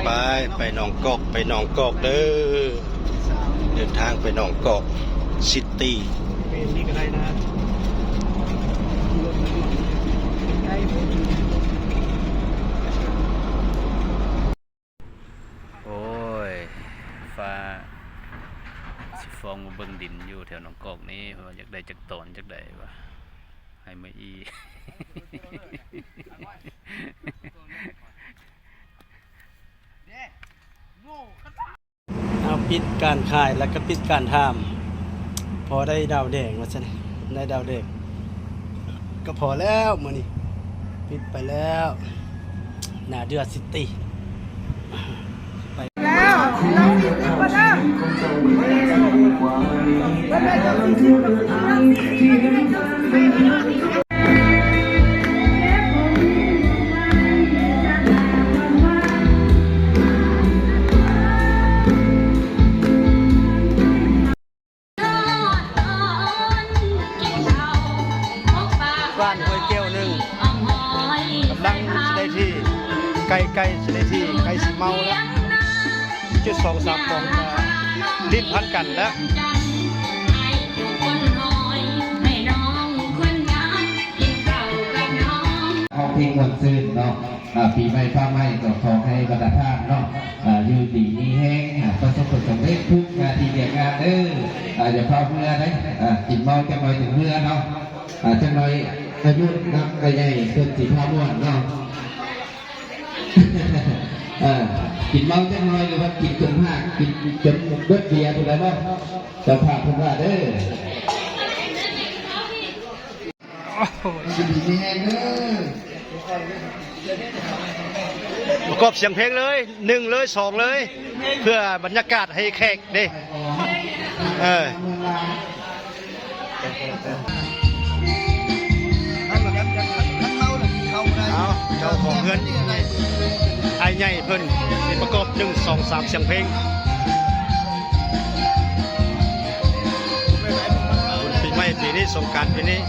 ໄປ ໄປໜອງກອກ ໄປໜອງກອກເດີ້ ເດີນທາງໄປໜອງກອກຊິຕີ. ໂອ້ຍ ຟ້າຊິຟອງມາເບິ່ງດິນຢູ່ແຖວໜອງກອກນີ້ ວ່າຢາກໄດ້ຈັກຕອນ ຈັກໃດວະ ໃຫ້ມາອີ່. ເອົາ ປິດການຂາຍ ແລ້ວກໍປິດການຖາມ ພໍໄດ້ດາວແດງວ່າຊັ້ນ ໄດ້ດາວແດງກໍພໍແລ້ວມື້ນີ້ ປິດໄປແລ້ວ ໜ້າເດືອຊິຕີ. ບ້ານຫ້ວຍແກ້ວໜຶ່ງ ກຳລັງຊິໄດ້ທີ່ ໃກ້ໆ ຊິໄດ້ທີ່ ໃກ້ຊິເມົາແລ້ວ ຈຸດສອງສາມປອງ ຫຼິ້ນພັນກັນແລ້ວ. ຮ້ອງເພງມ່ວນຊື່ນເນາະ ອາ ປີໃໝ່ຟ້າໃໝ່ ກໍຂໍໃຫ້ບັນດາທ່ານເນາະ ອາ ຢູ່ດີມີແຮງ ອາ ປະສົບຜົນສຳເລັດທຸກໜ້າທີ່ວຽກງານເດີ້. ອາ ຢ່າຟ້າວເມືອເດ້ ອາ ກິນເມົາຈັກໜ່ອຍຈຶ່ງເມືອເນາະ. ອາ ຈັກໜ່ອຍອາຍຸນຳໄອ້ໃຫຍ່ເພິ່ນຊິພາມ່ວນເນາະ. ເອີ ກິນເມົາຈັກໜ່ອຍ ຫຼືວ່າກິນຈົນຮາກ ກິນຈົນເບິດເບຍພຸ້ນແຫຼະເນາະ. ເຈົ້າພາບເພິ່ນວ່າເດີ້. ໂອ້ໂຫ ຢູ່ດີມີແຮງເດີ້. ປະກອບສຽງເພງເລີຍ ໜຶ່ງເລີຍ ສອງເລີຍ ເພື່ອບັນຍາກາດໃຫ້ແຂກເດ້. ເອີ ເອົາ ເຈົ້າຂອງເຮືອນ ອ້າຍໃຫຍ່ເພິ່ນຊິປະກອບ ໜຶ່ງ ສອງ ສາມ ສຽງເພງ. ບຸນປີໃໝ່ປີນີ້ ສົງການປີນີ້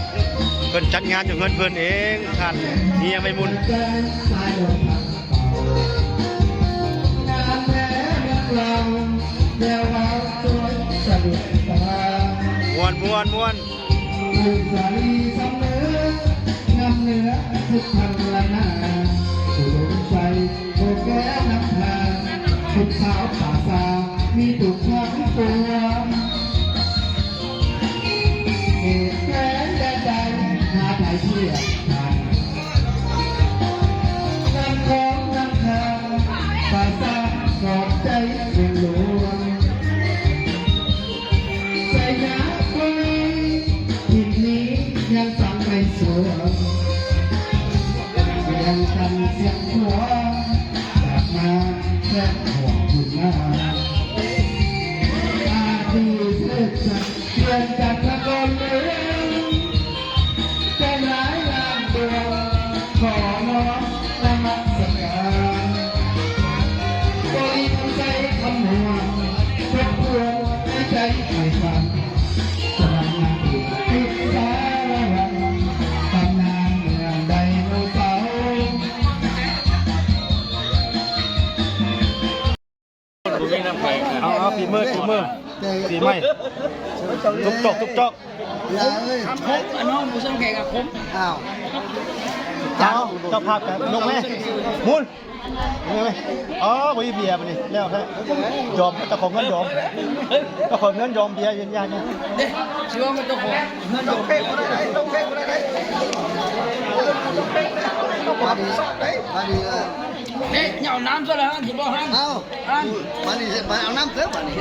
ເພິ່ນຈັດງານຢູ່ເຮືອນເພິ່ນເອງ ທ່ານເມຍໄມມຸນ. ມ່ວນ ມ່ວນ ມ່ວນ. ເອົາ ເອົາ ຝີມື ຝີມື ປີໃໝ່ ທຸບຈອກ ທຸບຈອກ. ເອົາ ເຈົ້າພາບກັນ ຍົກແມ່ ໝູນ ຍົກແມ່. ອໍ ບໍ່ມີເບຍບັດນີ້ ແລ້ວແທ້ ຍອມ ເຈົ້າຂອງເງິນຍອມ ເຈົ້າຂອງເງິນຍອມເບຍ ເຢັນຍາກ. ຊິວ່າມັນເຈົ້າຂອງເງິນຍອມເບຍ ເອີ ເອົານ້ຳຊະລະ ຊິບໍ່ຫັ້ນ ເອົາ ມານີ້ ມາເອົານ້ຳເດີ ມານີ້.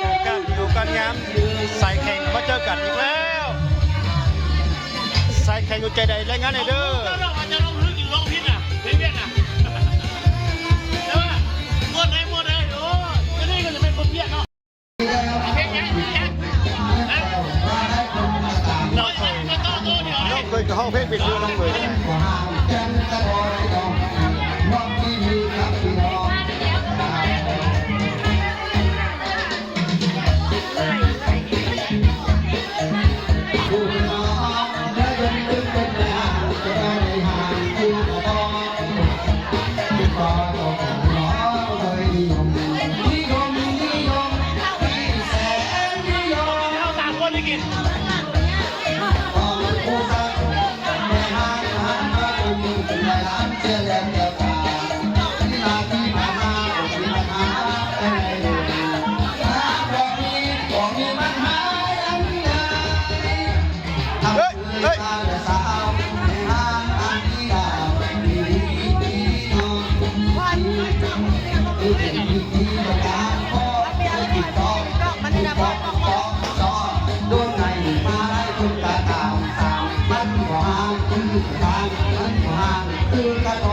ໂອກາດດີ ໂອກາດງາມ ສາຍແຂງມາເຈີກັນອີກແລ້ວ ສາຍແຂງຢູ່ໃຈໃດ ລາຍງານໃຫ້ເດີ. ນ້ອງເຄີຍກໍຮ້ອງເພງເປັນຢູ່ ນ້ອງເຄີຍ. ເຮີ້ຍ ມັນນີ້ນະ ບໍ່ ບໍ່ ບໍ່ ໂດນໄຫຍ່ມາຫຼາຍຄົນກະຕາມ ສາມ ມັນບໍ່ຫ່າງ ຄືກະທາງ ມັນບໍ່ຫ່າງ ຄືກະທອ